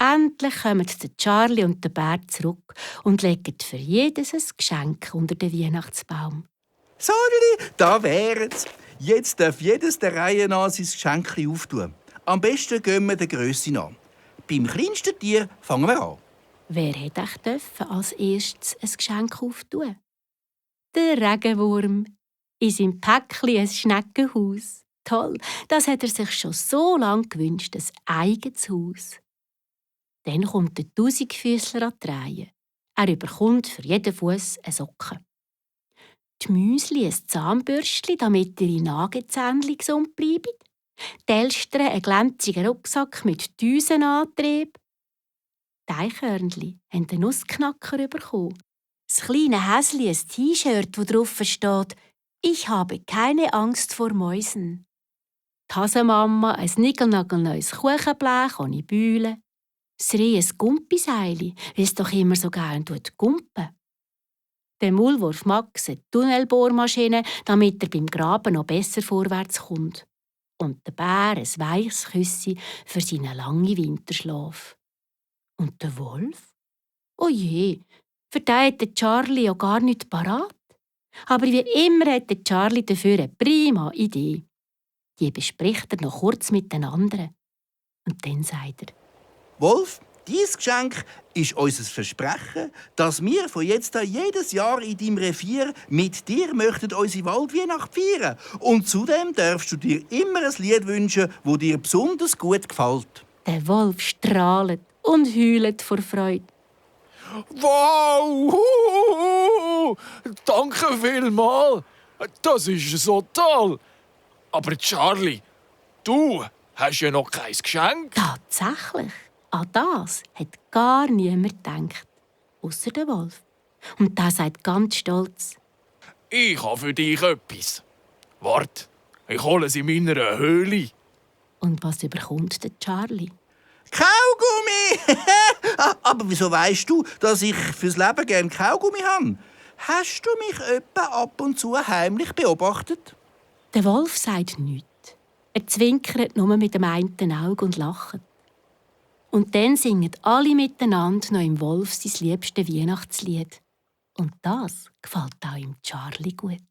Endlich kommen der Charlie und der Bär zurück und legen für jedes ein Geschenk unter den Weihnachtsbaum. Sodeli, da wären's. Jetzt darf jedes der Reihe nach sein Geschenk auftun. Am besten gehen wir der Grösse nach. Beim kleinsten Tier fangen wir an. Wer hätte als erstes ein Geschenk auftun? Der Regenwurm. In seinem Päckchen ein Schneckenhaus. Toll, das hat er sich schon so lange gewünscht, ein eigenes Haus. Dann kommt der Tausendfüssler an die Reihe. Er bekommt für jeden Fuss eine Socke. Die Müsli ein Zahnbürstchen, damit ihre Nagezähnchen gesund bleiben. Die Elstern einen glänzigen Rucksack mit Düsenantrieb. Die Eichhörnchen haben einen Nussknacker bekommen. Das kleine Häsli ein T-Shirt, wo drauf steht «Ich habe keine Angst vor Mäusen». Die Hasenmama ein nigelnagelneues Kuchenblech ohne Bühle. Das Reh ein Gumpiseili, weil es doch immer so gern gumpen. Der Maulwurf Max eine Tunnelbohrmaschine, damit er beim Graben noch besser vorwärts kommt. Und der Bär ein weiches Küssi für seinen langen Winterschlaf. Und der Wolf? Oh je, für den hat der Charlie ja gar nicht parat. Aber wie immer hat der Charlie dafür eine prima Idee. Die bespricht er noch kurz mit den anderen. Und dann sagt er: Wolf, dieses Geschenk ist unser Versprechen, dass wir von jetzt an jedes Jahr in deinem Revier mit dir möchten unsere Waldweihnacht feiern. Und zudem darfst du dir immer ein Lied wünschen, das dir besonders gut gefällt. Der Wolf strahlt und heult vor Freude. Wow! Danke vielmals! Das ist so toll! Aber Charlie, du hast ja noch kein Geschenk. Tatsächlich, an das hat gar niemand gedacht, ausser der Wolf. Und der sagt ganz stolz: Ich habe für dich etwas. Warte, ich hole es in meiner Höhle. Und was überkommt der Charlie? Kaugummi! Aber wieso weißt du, dass ich fürs Leben gerne Kaugummi habe? Hast du mich etwa ab und zu heimlich beobachtet? Der Wolf sagt nichts. Er zwinkert nur mit dem einen Auge und lacht. Und dann singen alle miteinander noch im Wolf sein liebstes Weihnachtslied. Und das gefällt auch im Charlie gut.